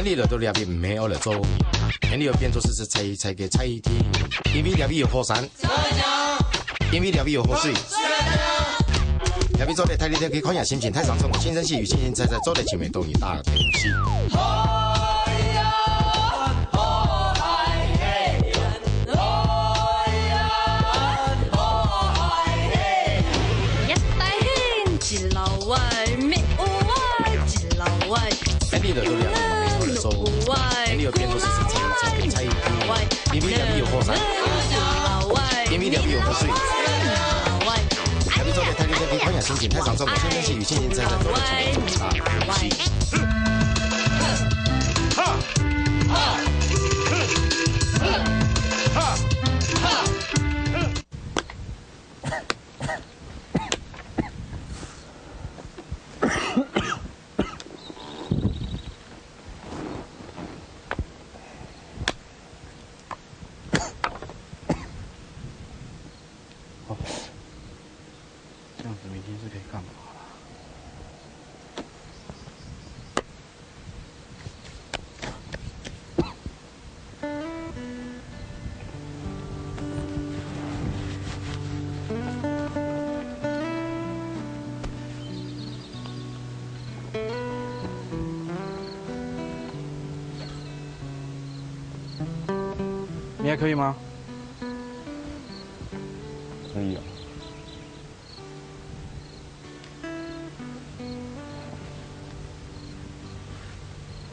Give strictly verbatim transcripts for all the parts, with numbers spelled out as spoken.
你來到這位毋係愛來做，你愛變做係，係菜，菜个菜地，因為這位有火山，因為這位有河水，這位做得大力个去看下心情，太上衝，輕聲細語，輕輕菜菜，做得前面東西大東西。一大興，一老外，乜有外，一老外。 哎，你來到這位，哎，你愛變做係，係菜，菜地，因為這位有火山，因為這位有河水，這位做得大力个去看下心情，太上衝，輕聲細語，輕輕菜菜，做得前面東西大東西。哦，這樣子明天是可以幹嘛了？ 你還可以嗎？可以啊。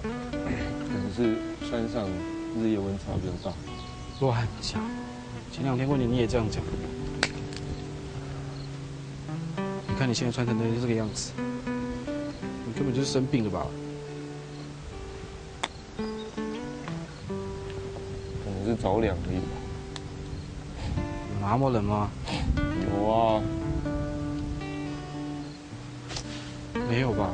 可能是山上日夜溫差比較大。亂講，前兩天問你，你也這樣講。你看你現在穿成的這個樣子，你根本就是生病了吧？ 可能是着涼而已吧。有那麼冷嗎？有啊。沒有吧？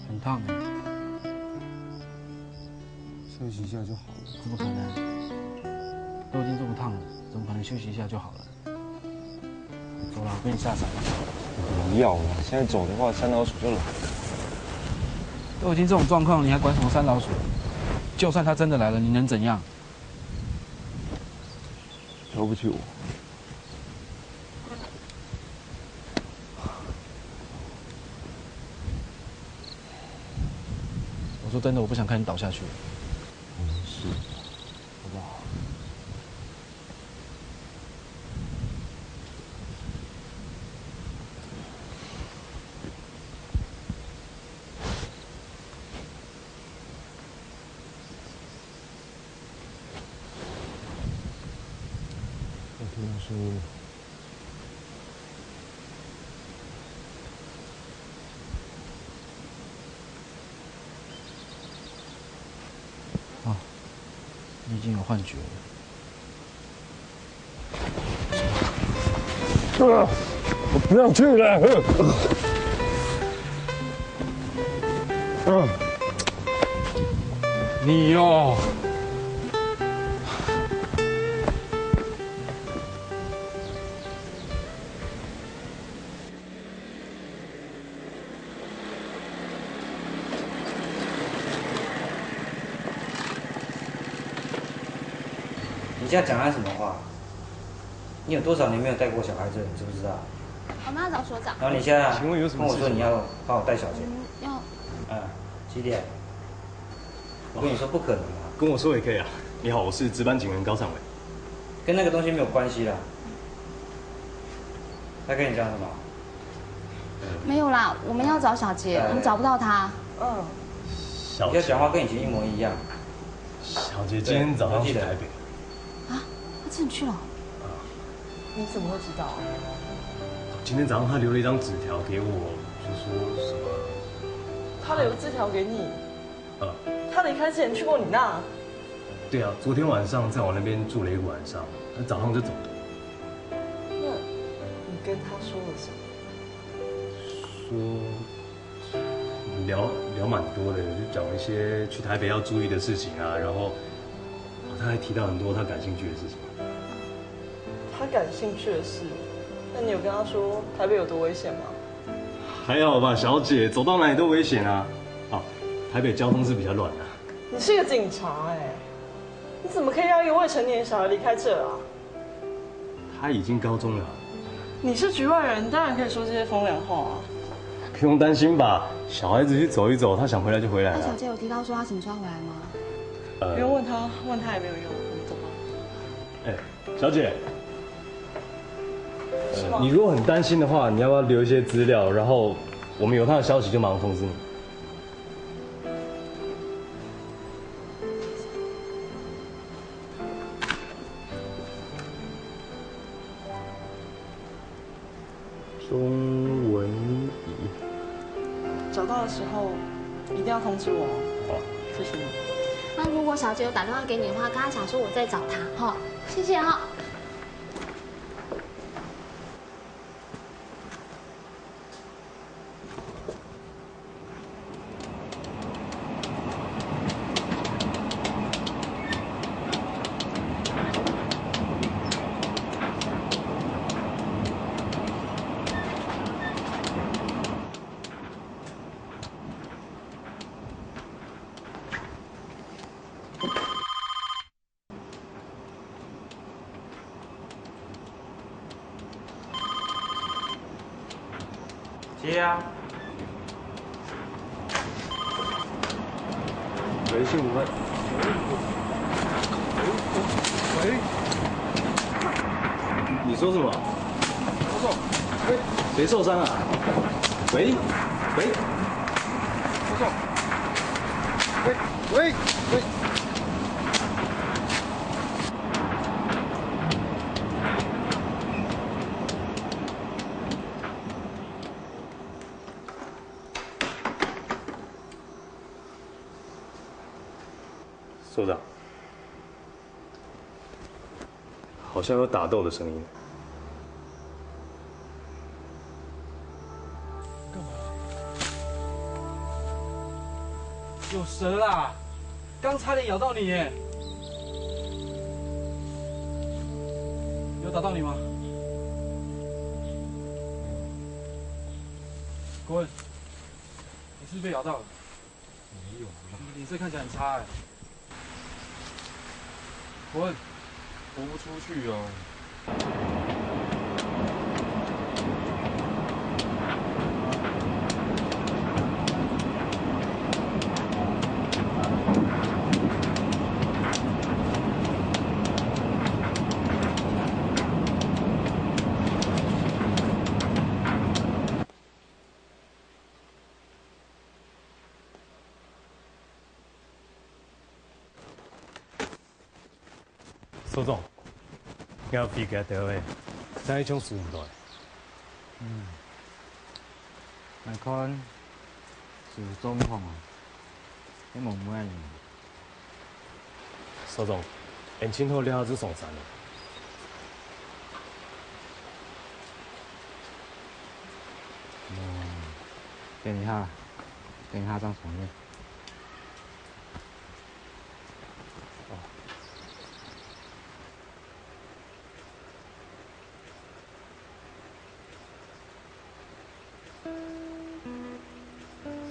很燙欸。休息一下就好了。怎麼可能？都已經這麼燙了，怎麼可能休息一下就好了？ 走了，我給你下傘。不要了，現在走的話，山老鼠就來了。都已經這種狀況，你還管什麼山老鼠？就算它真的來了，你能怎樣？瞧不起我。我說真的，我不想看你倒下去。嗯，是。好不好？ 有聽到聲音了。啊，你已經有幻覺了。 啊，我不要去了。啊，你哦。 你現在講他什麼話？你有多少年沒有帶過小孩子了，你知不知道？我們要找所長。然後你現在請問有什麼事情嗎？跟我說你要幫我帶小姐。嗯，要。嗯，幾點？我跟你說不可能啊。跟我說也可以啊。你好，我是值班警員高尚偉。跟那個東西沒有關係啦。他跟你講什麼？ 沒有啦，我們要找小杰，我們找不到她。嗯，小杰，你這講話跟以前一模一樣。小杰今天早上去台北。啊，她真的去了？你怎麼會知道？今天早上他留了一張紙條給我，就說什麼……他留字條給你？嗯。他離開之前去過你那？對啊，昨天晚上在我那邊住了一個晚上，他早上就走了。那你跟他說了什麼？ 說，聊，聊蠻多的，就講一些去台北要注意的事情啊，然後，哦，他還提到很多他感興趣的事情。感兴趣的事。那你有跟他说台北有多危险吗？还好吧，小姐，走到哪里都危险啊。哦，台北交通是比较乱啊。你是个警察哎，你怎么可以让一个未成年的小孩离开这啊？他已经高中了啊。你是局外人，当然可以说这些风凉话啊。不用担心吧，小孩子去走一走，他想回来就回来了。那小姐有提到说她什么时候要回来吗？呃，不用问他，问他也没有用，我们走吧。哎，小姐，呃，你如果很担心的话，你要不要留一些资料，然后我们有他的消息就马上通知你。钟文仪。找到的时候一定要通知我哦。好。谢谢你。那如果小姐有打电话给你的话，跟她讲说我在找她，哈。谢谢哈。接啊。喂，姓吴的。喂，喂，你说什么？我说，喂，谁受伤啊？喂，喂，我说，喂，喂，喂。所长，好像有打斗的声音。干嘛？有蛇啦！刚差点咬到你耶！有打到你吗？滚！你是不是被咬到了？没有啦。你脸色看起来很差哎。滚！活不出去哦。所长，你有飞机到位，哪一种使用到的？嗯，来看，是总统啊，你问问啊。所长，恁清楚了就上山了。哦，等一下，等一下再重现。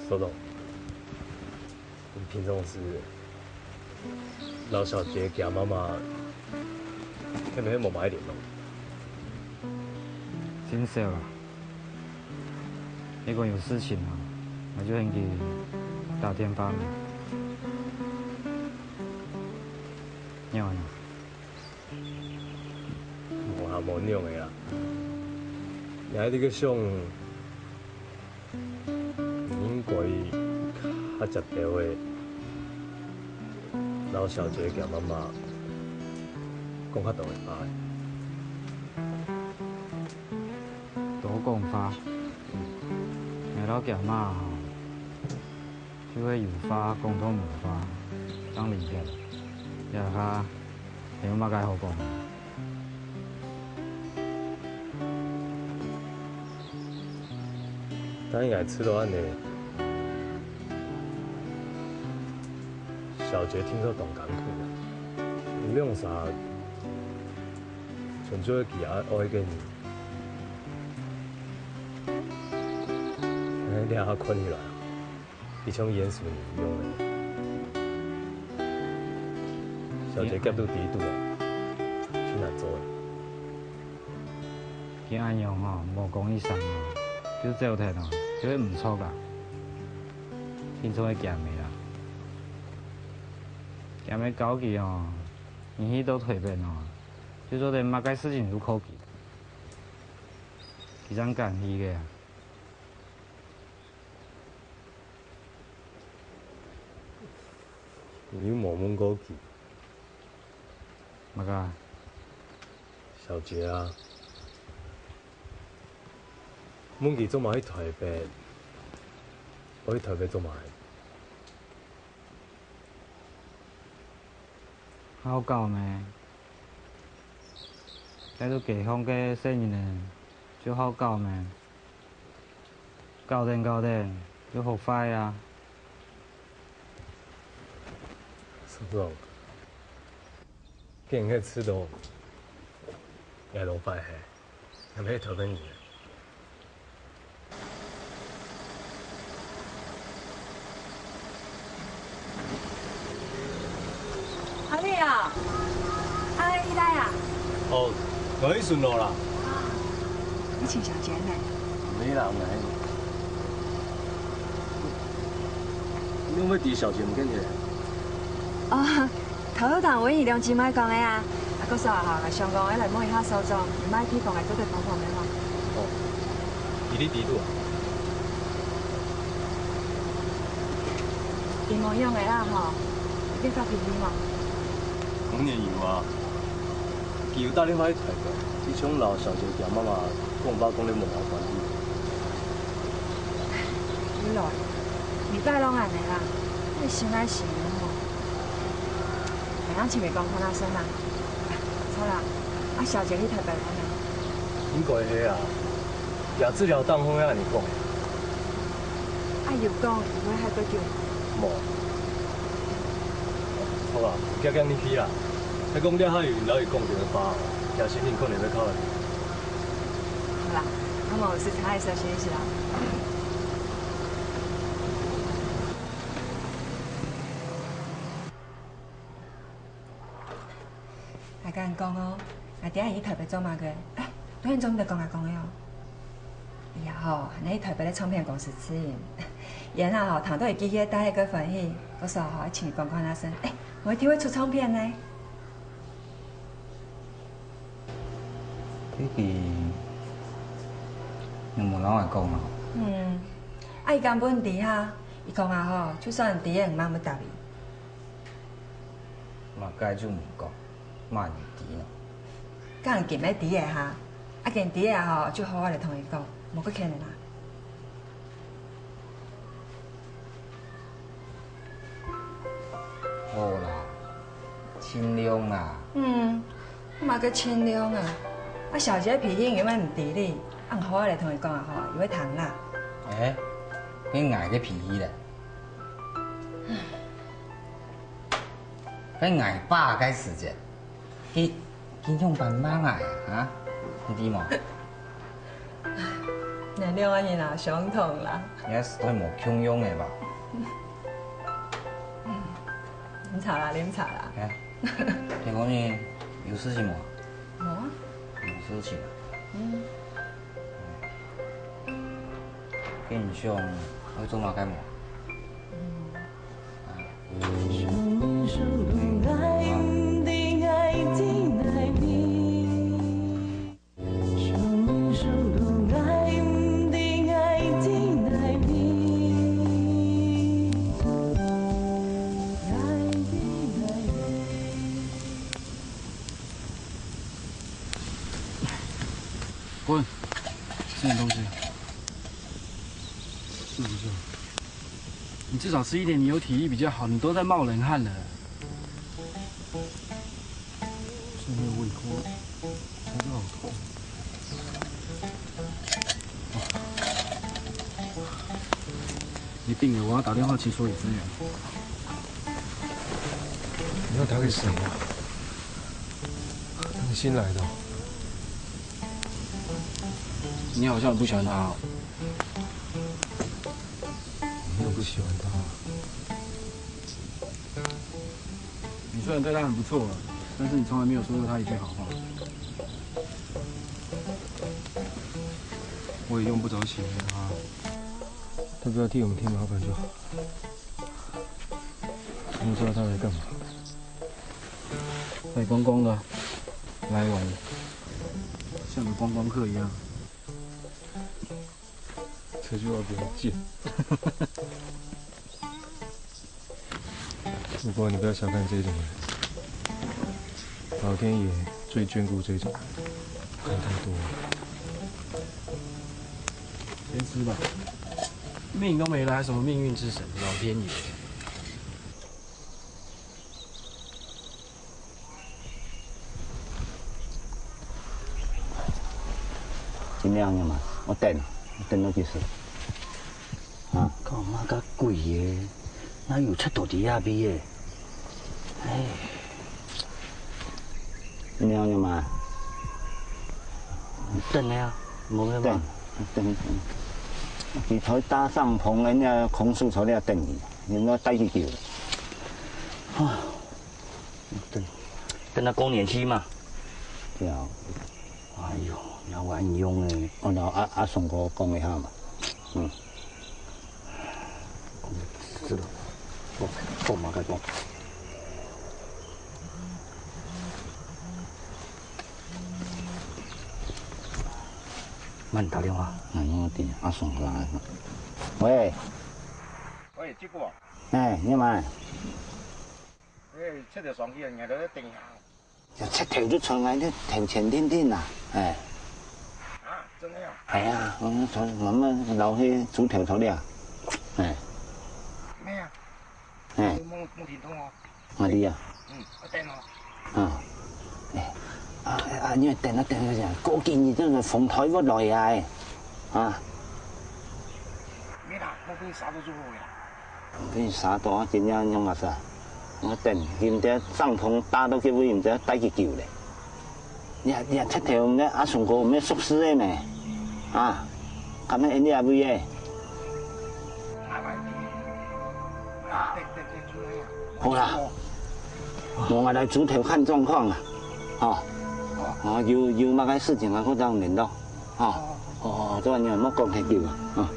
所长，你平常時摎小姐厥媽媽，係毋係無麼个聯絡？真少啦。 如果有事情啊，𠊎就先去打電話。仰般啊？無啊，無仰个啊。𠊎這个想，應該較捷兜个，摎小姐厥媽媽講較多个話。 多講話。𠊎摎厥媽吼，就係有話講到無話，正離忒。這下還有麼个好講？等𠊎知道恁呢，小姐聽著當艱苦，你兩儕 就你做得佢愛个人，哎，這下看起來，佢像鼹鼠一樣的。小姐夾到底肚啊，去哪做啊？佢恁樣吼，無講一聲吼，就走忒吼，就會毋著啦。定著會驚个啦。驚个搞佢吼，你去到台北吼， 就做得麼个事情都靠佢，佢正敢去个啊。你有無問過佢？麼个？小姐啊，問佢做麼个去台北？愛去台北做麼个？ 好搞咩？該兜街項个細人仔就好搞咩？搞等搞等就學壞啊！叔叔，今日个事都𠊎摎壞係。 還無頭份人。阿麗啊，阿麗來啊！哦，𠊎去巡邏啦。啊，你尋小姐呢？無啦，𠊎。你仰會知小姐毋見去？哦， 頭先同溫姨兩姊妹講个啊，啊，故所吼，𠊎想講愛來問一下所長，有麼个地方𠊎做得幫忙个無？哦，佢在底肚啊？佢無樣个啦吼，有變發脾氣無？當然有啊，佢有打電話去台北，佢想摎小姐佢媽媽講話講到無好關係。你來，你擺攏恁呢啦，你心愛死有無？ 𠊎正尋佢講看啊先啦。著啦，啊小姐去台北了無？應該係啊，這資料當好愛恁呢講。啊有講佢會歇幾久？無。好啊，遽遽你去啦。係講這下有人摎佢講電話，這事情可能會較難。好啦，那麼我就差一些休息啦。 𠊎跟你講哦，𠊎等下去台北做麼个？哎，當然做毋得講阿公个哦。佢啊吼，還在台北个唱片公司試音。佢啊吼，聽到佢機會大个歡喜，故所吼，愛尋佢講看啊先。哎，無一定會出唱片呢。你知，你無摎𠊎講哦。嗯，啊佢敢分你知哈？佢講啊吼，就算知个，毋會答應。 麼个就毋講，麼人知呢？敢緊愛知个哈？啊緊知个吼，就好好來同佢講，莫過譴个啦。好啦，盡量啦。嗯，麼个盡量啊？啊小姐脾氣又毋知你，恁好好來同佢講啊吼，佢會聽啦。欸，該𠊎个脾氣咧？ 該𠊎爸該時節，佢，佢仰般罵𠊎啊？哈？你知無？𠊎兩個人啊，相同啦。也係無共樣个吧？啉茶啦，啉茶啦。欸，天公，你有事情無？無啊。有事情啊？嗯。 該你想愛做麼个無？滾，吃點東西。是不是？你至少吃一點，你有體力比較好，你都在冒冷汗了。是沒有胃口，腸子好痛。一定的，我要打電話請所有資源。你要打給誰啊？他們新來的哦。你好像很不喜欢他哦。我没有不喜欢他。你虽然对他很不错了，但是你从来没有说过他一句好话。我也用不着喜欢他，他只要替我们添麻烦就好。我不知道他来干嘛。来观光的，来玩，像个观光客一样。这句话不要借。不过你不要小看这一种人，老天爷最眷顾这种人，看太多了。先吃吧，命都没了，还什么命运之神、老天爷？ 尽量个嘛，我等，我等到几时？啊？搞嘛个鬼耶，哪有七度底下比耶？哎。尽量个嘛。等个啊，无个嘛。等，等，等。佢在搭帐篷，人家空手在那等你，你要待几久？啊。 等，等到更年期嘛。对啊。哎哟，要玩用诶。哦，那阿阿松哥讲一下嘛。嗯。是的。讲，讲嘛，该讲。慢打电话。哎，我听阿松哥来。喂。喂，结果。哎，你嘛。 哎，七条上去啊，伢都在等啊。要七条就出来，你头前定定啊，哎。啊，真的呀？哎呀，我们从我们老黑猪头头的啊，哎。没有。哎。没没听懂哦。哪里啊？嗯，我等哦。啊，哎，啊，啊，你等啊等啊，过几日这个风台不来啊，哎，啊。没啦，我跟你啥都做过呀。 你啥多啊？今日用啊啥？我等，现在帐篷搭到这位，毋知待几久咧。你你七条，你阿松哥毋係熟识个咩？啊，敢係你阿位个？好啦，我来猪头看状况啊，吼，哦，有有么个事情啊，我再联络。 哦，哦，哦，做你莫讲太久啊，哦。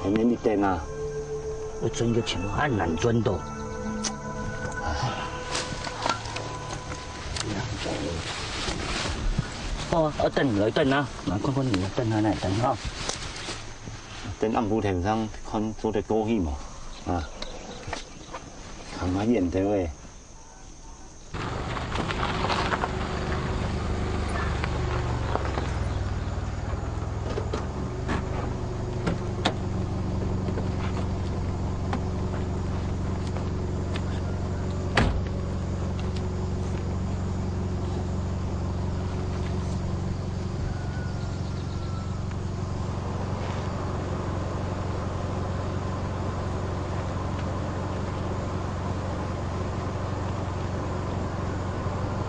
还没你等啊。我赚个钱还难赚到。哦，我等来等啊，来看看你等啊，来等啊。等暗晡天上看做得过去无？啊，看下远头诶。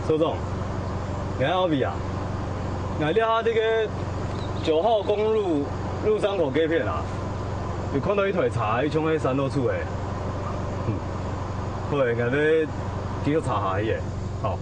所长，你在哪位啊？我这下在个九号公路入山口这片啊，有看到一台车，伊冲去山路处诶。嗯，好诶，我要继续查下去诶。好。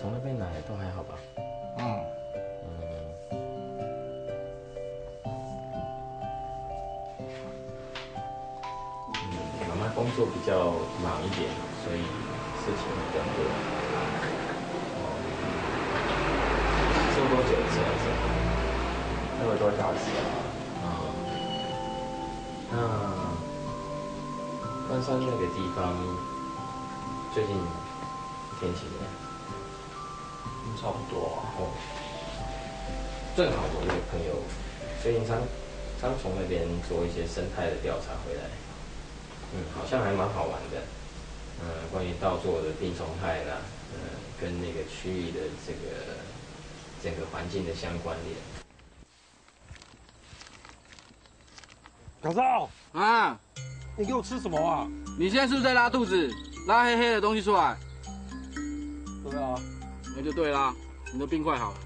从那边来都还好吧？嗯。嗯。嗯，妈妈工作比较忙一点，所以事情会比较多。哦，这么多酒吃啊，这样。那么多小时啊。啊，那关山那个地方最近天气怎么样？嗯，差不多啊。哦，正好我那个朋友最近刚刚从那边做一些生态的调查回来。 嗯，好像还蛮好玩的。呃，关于稻作的病虫害啦，呃，跟那个区域的这个整个环境的相关联。小赵，啊，你给我吃什么啊？你现在是不是在拉肚子？拉黑黑的东西出来。对啊，那就对啦，你的冰块好了。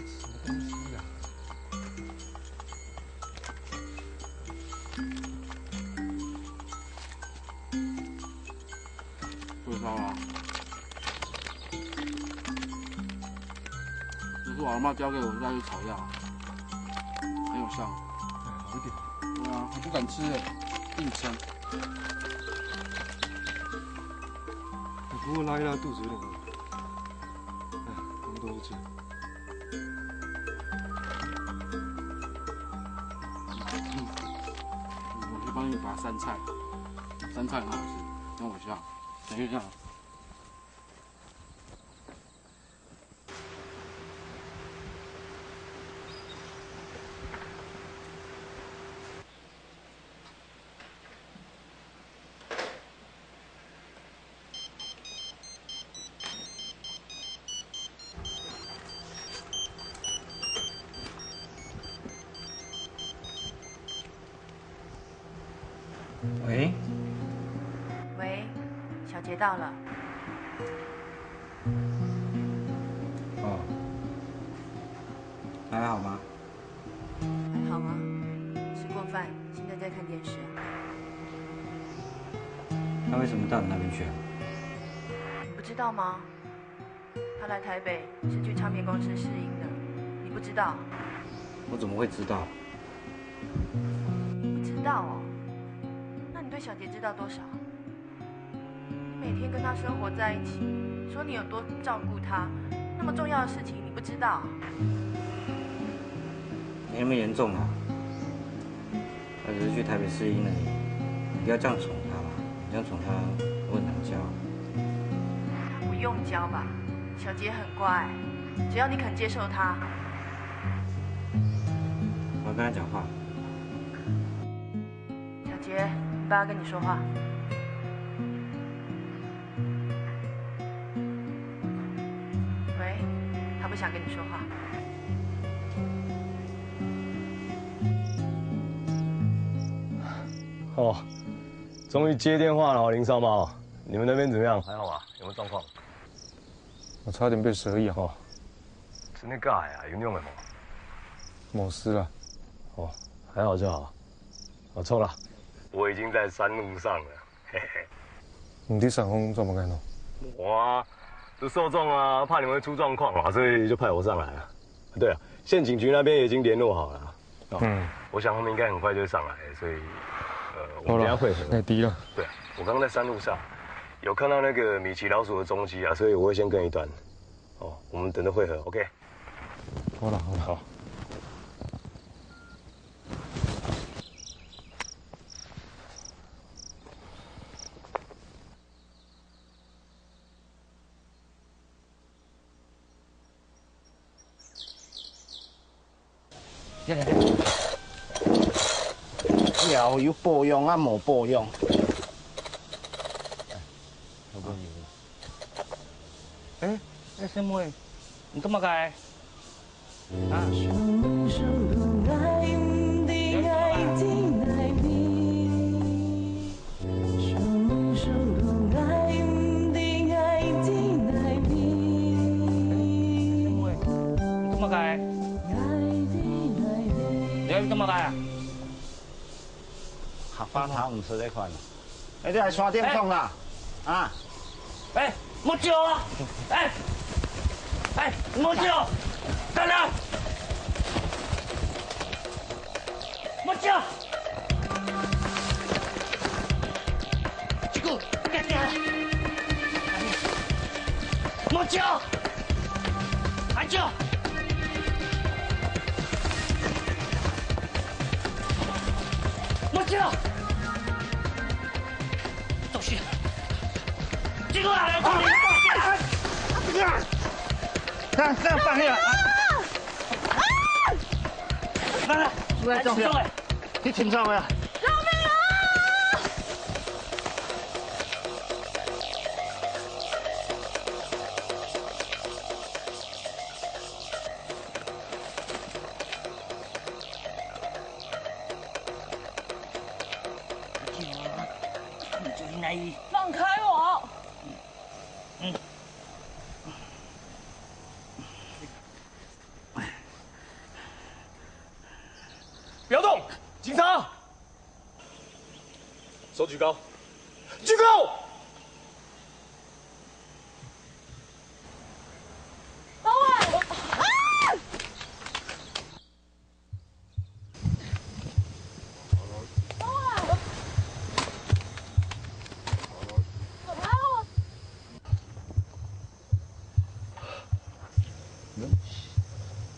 什么东西啊？不知道啊。这是我阿妈教给我下去草药，很有效。哎，好一点。对啊，我不敢吃了，硬撑。你不过拉一拉肚子有点饿。哎，我们都是这样。我去帮你拔酸菜，酸菜很好吃，等我一下，等一下。 喂，喂，小杰到了。哦，还好吗？还好吗？吃过饭，现在在看电视啊。他为什么到你那边去啊？你不知道吗？他来台北是去唱片公司试音的，你不知道？我怎么会知道？你不知道哦？那你对小杰知道多少？你每天跟他生活在一起，说你有多照顾他，那么重要的事情你不知道？没那么严重啊。他只是去台北试音而已，你不要这样宠他嘛，你这样宠他我很难教。他不用教吧？小杰很乖，只要你肯接受他。我要跟他讲话。小杰，你爸要跟你说话。喂，他不想跟你说话。哦，终于接电话了哦，林少猫，你们那边怎么样？还好吗？有没有状况？我差点被蛇咬。真的假的啊？有用的吗？没事了。哦，还好就好。我错了，我已经在山路上了。嘿嘿。你在山上做么个呢？我啊，就受重啊，怕你们会出状况嘛，所以就派我上来啊。对啊，县警局那边也已经联络好了。哦，嗯，我想他们应该很快就会上来，所以呃，我们等一下会合。那低了。对，我刚刚在山路上有看到那个米奇老鼠的踪迹啊，所以我会先跟一段。哦，我们等着会合，OK？好了好了。好。了有保养啊，无保养。哎，哎，小妹，你做么个？啊？小妹，你做么个？你要做么个啊？客家茶毋食這款。哎，你來山頂創啦，啊？哎，莫叫啊！哎！哎，莫走！等等！莫走！这个，别停！莫走！阿舅！莫走！ 东西。这个啊，这样，这样放下。放下。出来，中枪。去请教呀。救命啊！放开我！ 不要动！警察！手举高，举高！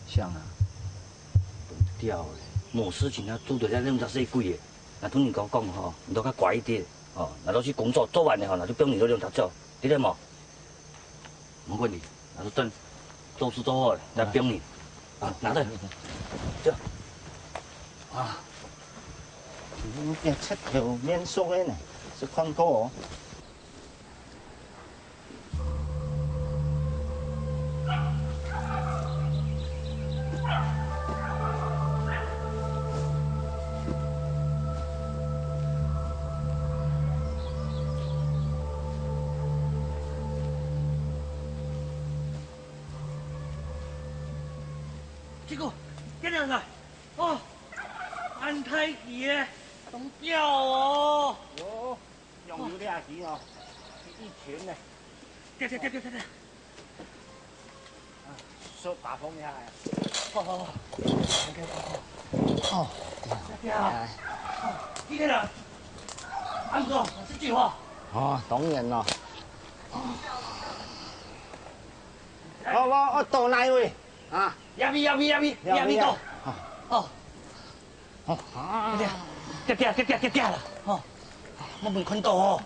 想啊，笨掉咧，無事情啊，做得了恁隻細鬼个。若同你講講吼，你都較乖一點哦。若都去工作做完了吼，那就放你做兩隻腳，對不對無？ 無問題，那就等做事做好了，再放你。啊，拿着。走。啊，你這赤頭面熟的呢，是看過哦。 這个，這个來，哦，恁大隻个，當彪哦。喲，用油這魚哦，一群呢。對對對對對對。 手打通一下呀。好好好，OK，好好。哦，對啊。對啊。哦，一个人。安哥，這句話。哦，當然咯。哦，我我到哪位啊？呀咪呀咪呀咪呀咪到。哦。哦，啊。對對對對對對啦，吼，我沒看到哦。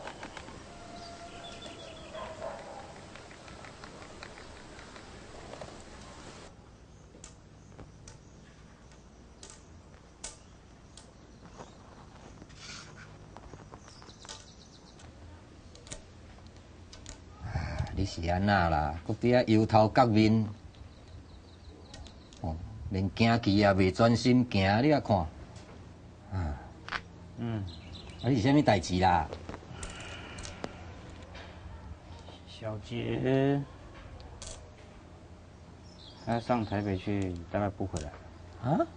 你是按怎啦？閣佇遐憂頭結面，哦，連行棋也袂專心行，你也看。啊，嗯，啊，你是啥物代誌啦？小杰， 他上台北去，大概不回来了。啊？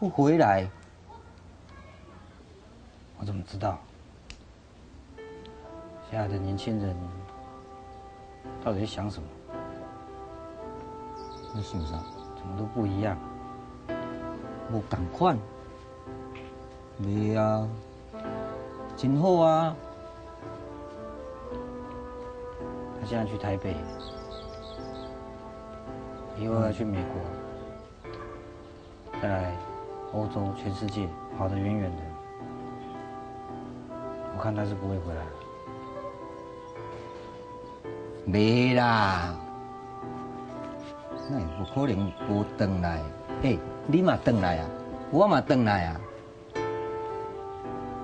不回来？我怎么知道？现在的年轻人到底在想什么？你想啥？怎么都不一样。无同款。 袂啊，真好啊。他现在去台北，以后要去美国，再来欧洲，全世界跑得远远的。我看他是不会回来了。袂啦，哪有可能无转来？嘿，你嘛转来啊，我嘛转来啊。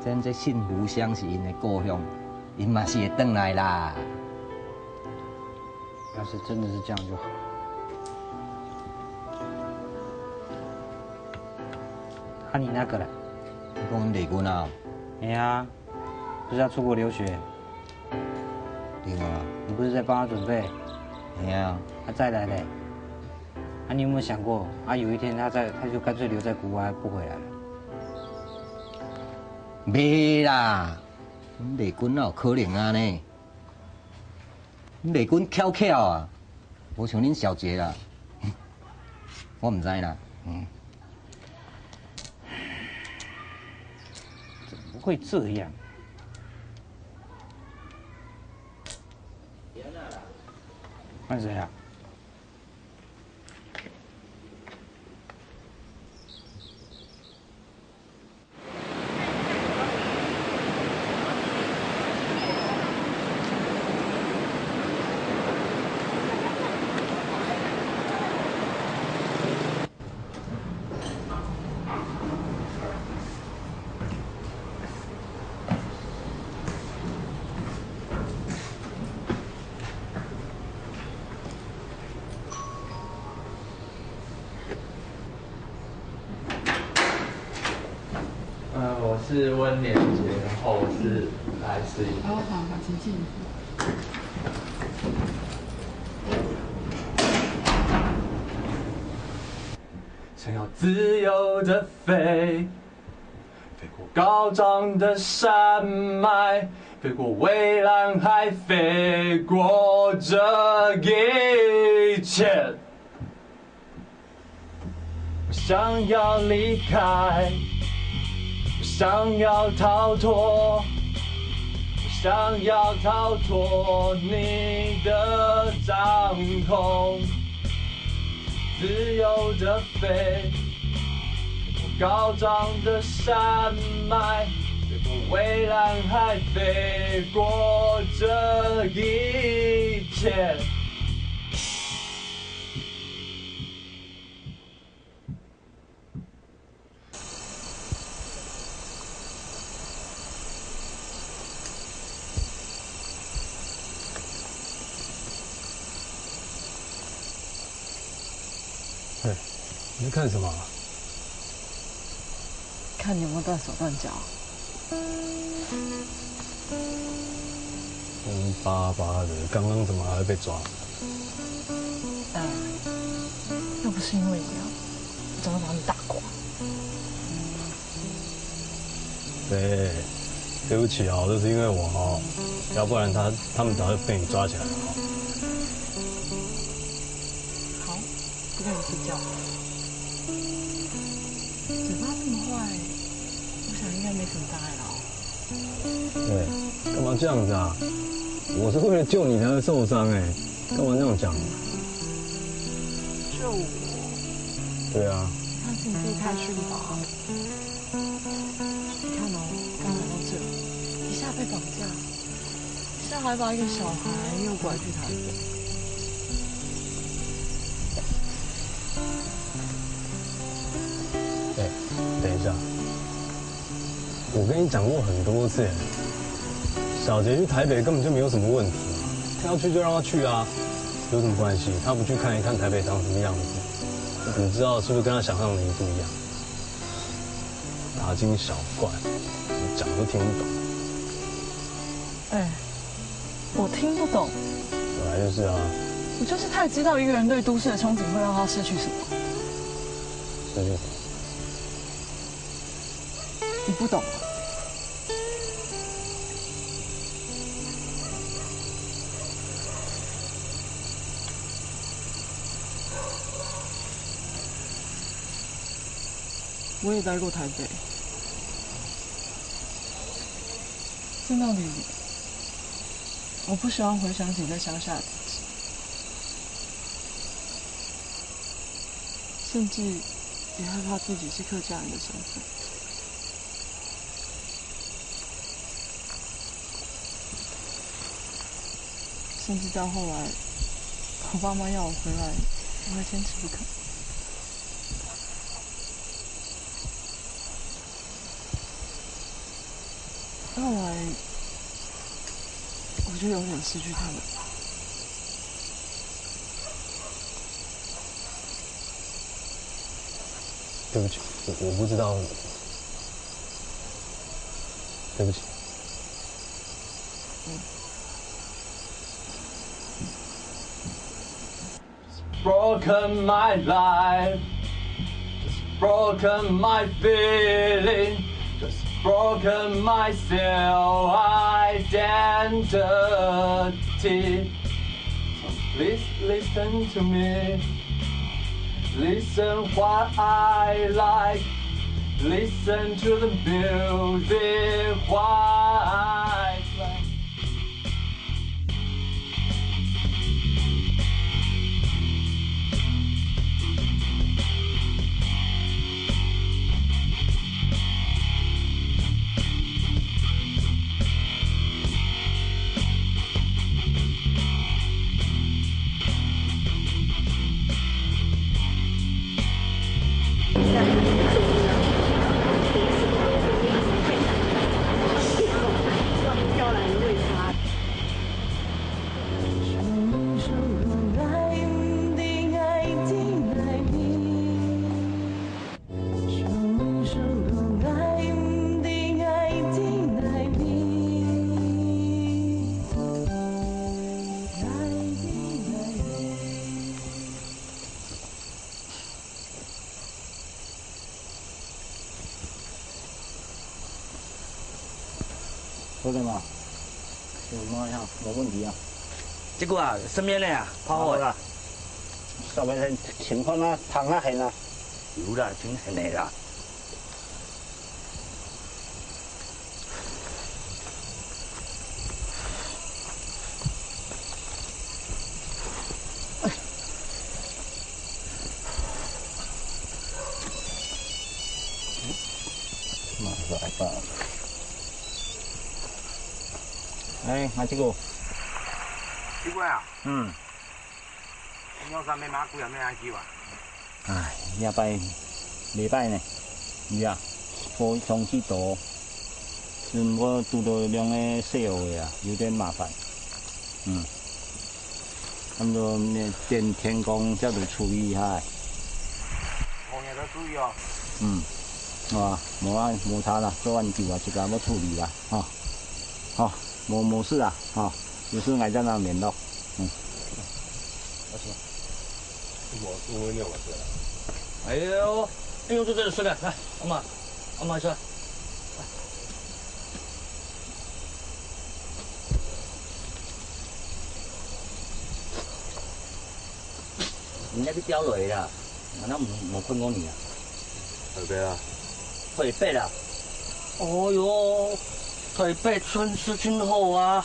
真正新湖乡是𪜶的故乡，𪜶嘛是會轉來啦。要是真的是这样就好。啊，你那个嘞？你讲李军啊？哎呀，不是要出国留学？ 对啊。你不是在帮他准备？哎呀。他再来嘞？啊，你有没有想过，啊，有一天他在，他就干脆留在国外不回来了？袂啦，李军哪有可能安尼？李军巧巧啊，無像恁小姐啦，我毋知啦。嗯，怎麼會這樣？換誰啊？ 呃，我是溫連杰，然後我是來自于……哦，好，好，请进。想要自由的飞，飞过高涨的山脉，飞过蔚蓝海，飞过这一切。 我想要离开，我想要逃脱，我想要逃脱你的掌控。自由的飞，过高涨的山脉，飞过蔚蓝海，飞过这一切。 哎，你在看什么啊？看你有没有断手断脚。 凶巴巴的，刚刚怎么还会被抓？哎，要不是因为你啊，我早就把你打光。对，对不起哦，都是因为我哦，要不然他，他们早就被你抓起来了哦。好，不跟你计较。嘴巴那么坏，我想应该没什么大碍了哦。 哎，干嘛这样子啊？我是为了救你才会受伤哎，干嘛这样讲？救我？对啊。那是你自己太逊吧？你看哦，刚来到这，一下被绑架，一下还把一个小孩诱拐去台北。哎，等一下， 我跟你讲过很多次了，小杰去台北根本就没有什么问题啊，他要去就让他去啊，有什么关系？他不去看一看台北长什么样子，你知道是不是跟他想象的不一样？大惊小怪，你讲都听不懂。哎，我听不懂。本来就是啊。我就是太知道一个人对都市的憧憬会让他失去什么。失去什么？ 你不懂。我也待过台北。说到底，我不喜欢回想起在乡下的自己。 甚至也害怕自己是客家人的身份。甚至到后来，我爸妈要我回来，我还坚持不肯。后来，我就永远失去他们。 对不起，我，我不知道。对不起。 Broken my life, just broken my feeling, just broken my self identity. Please listen to me. Listen what I like. Listen to the music what I like. 好个嘛，有嘛呀，无问题啊。这个啊，生面的啊，泡好个。稍微先清看啊，烫啊，现啊。有啦，清现的啦。 哎，阿七哥。七哥啊，嗯。你要啥没马古也没阿舅啊？哎，这摆礼拜呢，你啊，我上去多，只不过堵到两个小学啊，有点麻烦。嗯。 差不多等天光才来处理一下。好，你要注意哦。嗯，好啊，无啊，无差啦，做完久啊，自家要处理啦，哈。好，无，无事啊，哈，有事我再跟你联络。嗯。我说，我我我没有事啊。哎呦，哎呦，这这这个，来，阿妈，阿妈说。 人家去釣魚啦，难道没没看过你啊？台北啊。台北啦？哦哟，台北真是真好啊！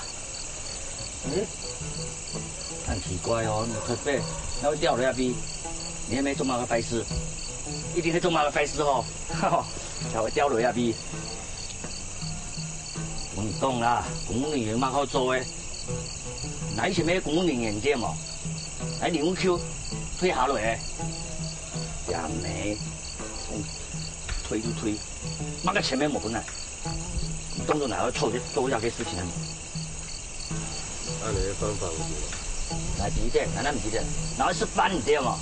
诶，很奇怪哦，你台北哪会釣魚啊？你那边做麼个壞事？一定係做麼个壞事吼？哈哈，才會釣魚啊？ 同你講啦，公務人員嘛好做个。若以前个公務人員對無？來領悟球，退下來个。也毋係，退就退，麼个錢也無分啊。你當作哪會做做這个事情啊？恁樣个辦法有無？哪記得，哪哪毋記得？哪會食飯對無？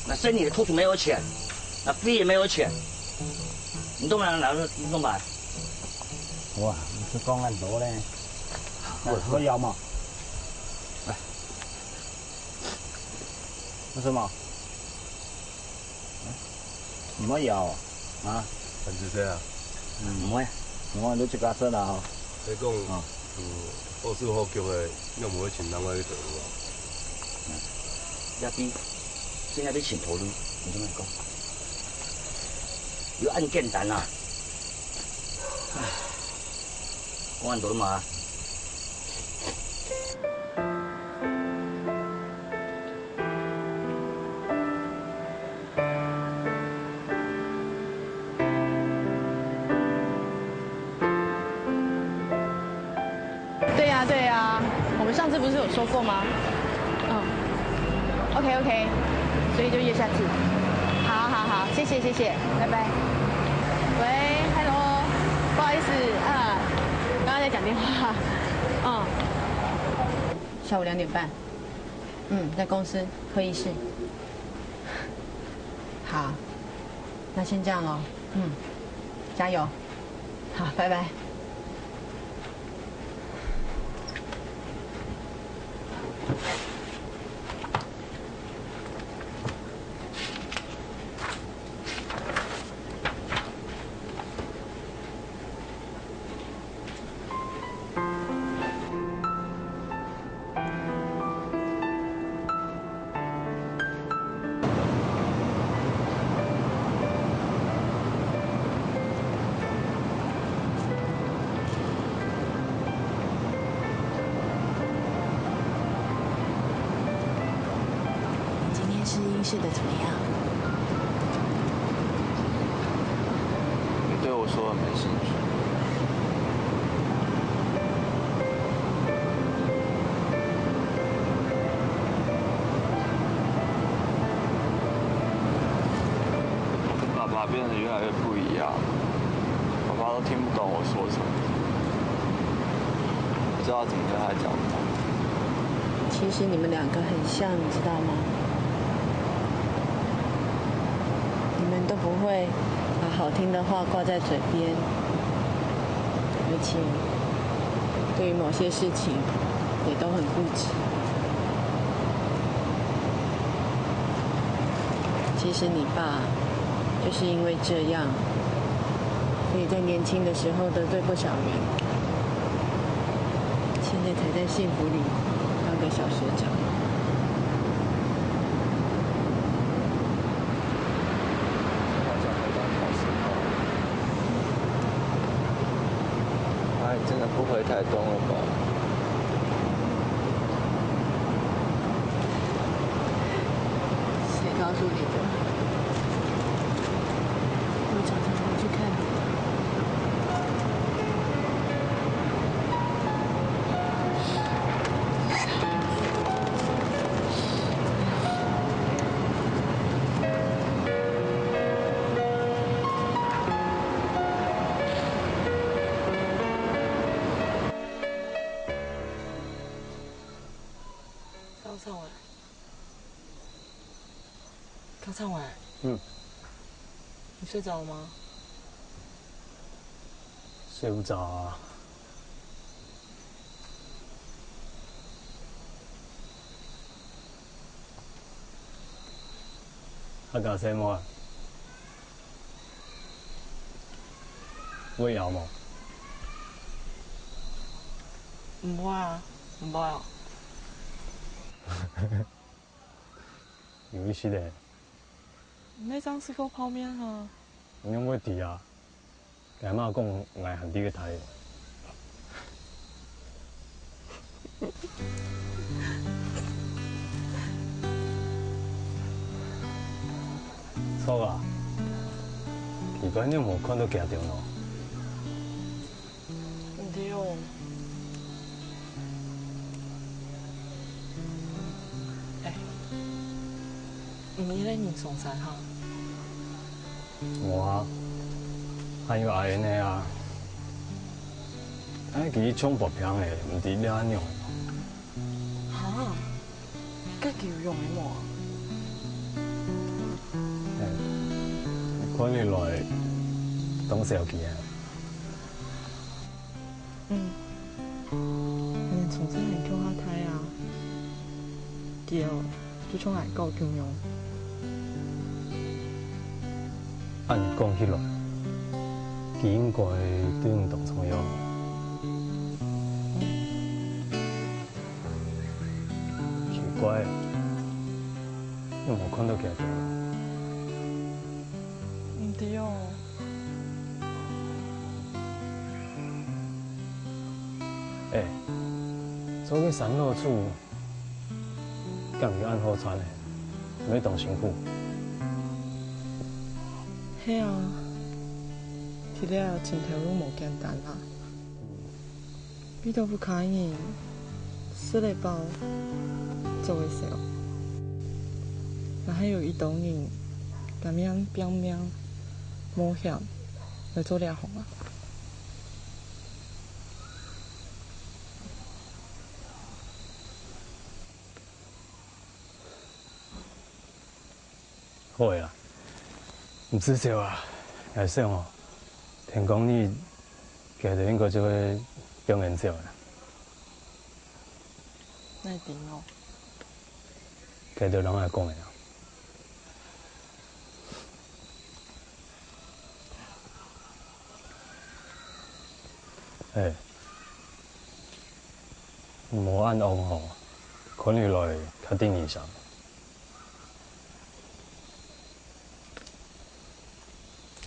那生你的兔子沒有錢，那飛也沒有錢，你懂嗎？哪哪弄吧？ 哇，你係講恁多咧？好，好，好，有無？來。為什麼？毋會有啊？很直接啊。嗯，毋會。毋會，你自家做啦吼。你講，啊。嗯，好手好腳个，又毋會請人來去做啊？嗯，這邊，現在被請頭路，你怎麼講？有恁簡單啊？ 唉，講恁多嘛。对呀，对呀，我们上次不是有说过吗？嗯，OK OK，所以就约下次。好好好，谢谢谢谢，拜拜。喂，Hello，不好意思啊，刚刚在讲电话。嗯，下午两点半，嗯，在公司会议室。好，那先这样咯，嗯，加油。 好，拜拜。的怎么样？你对我说的没兴趣。我跟爸爸变得越来越不一样，爸爸都听不懂我说什么，不知道怎么跟他讲话。其实你们两个很像，你知道吗？你们都不会把好听的话挂在嘴边，而且对于某些事情也都很固执。其实你爸就是因为这样，所以在年轻的时候得罪不少人，现在才在幸福里当个小学长。他真的不会太懂了吧？谁告诉你的？我常常回去看你。高唱伟，高唱伟，嗯，你睡着了吗？睡不着啊。啊，家姐妹啊，會枵無？毋會啊，毋會啊。有意思咧。你哪正食過泡麵哈？你仰會知啊？ 𠊎阿嬤講𠊎還知个大人。著啊，奇怪，你無看到佢兜呢？毋著哦。哎，毋係咧，人上山哈。 無啊，還有阿英个啊。哎，佢像發病个，毋知變仰。哈？該佢有用个無啊？哎，看起來當小氣啊。嗯，你從細還共下大啊。佢哦， 就像𠊎哥共樣。恁講起來，佢應該對你當重要。奇怪，你無看到佢兜？毋著哦。哎，做个三老鼠， 敢有恁好賺呢？毋會當辛苦？係啊，在這尋頭路無簡單啦。為著屋下人食得飽，著得消，也還有一兜人甘願拚命冒險來做這行啊。 好个啊，毋使愁啊，𠊎想哦，天光日佢兜應該就會放煙火个。哪知哦？佢兜摎𠊎講个啊。 哎，無恁戇吼，看起來較得人惜。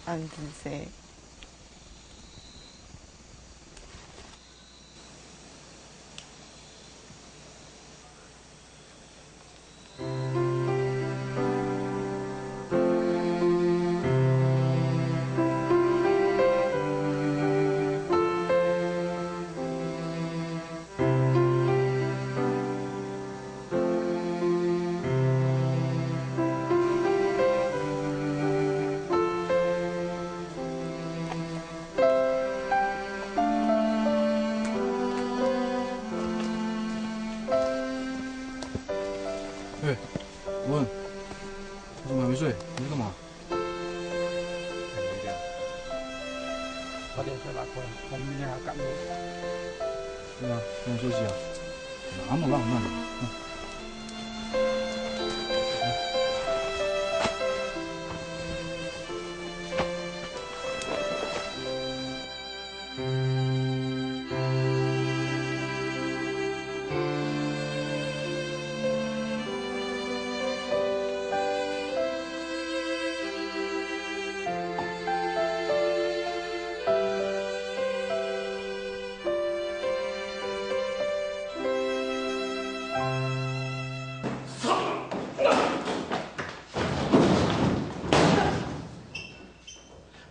恁仔細。快点，再拿过来，我们明天还要赶路。对啊，不用休息啊。那么浪漫。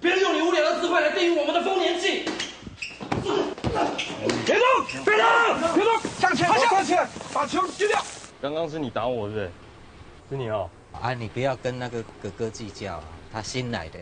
不要用你无聊的智慧来定义我们的丰年祭。别动！别动！别动！向前！向前！把球丢掉！刚刚是你打我，是不是？是你哦。啊，你不要跟那个哥哥计较啊，他新来的。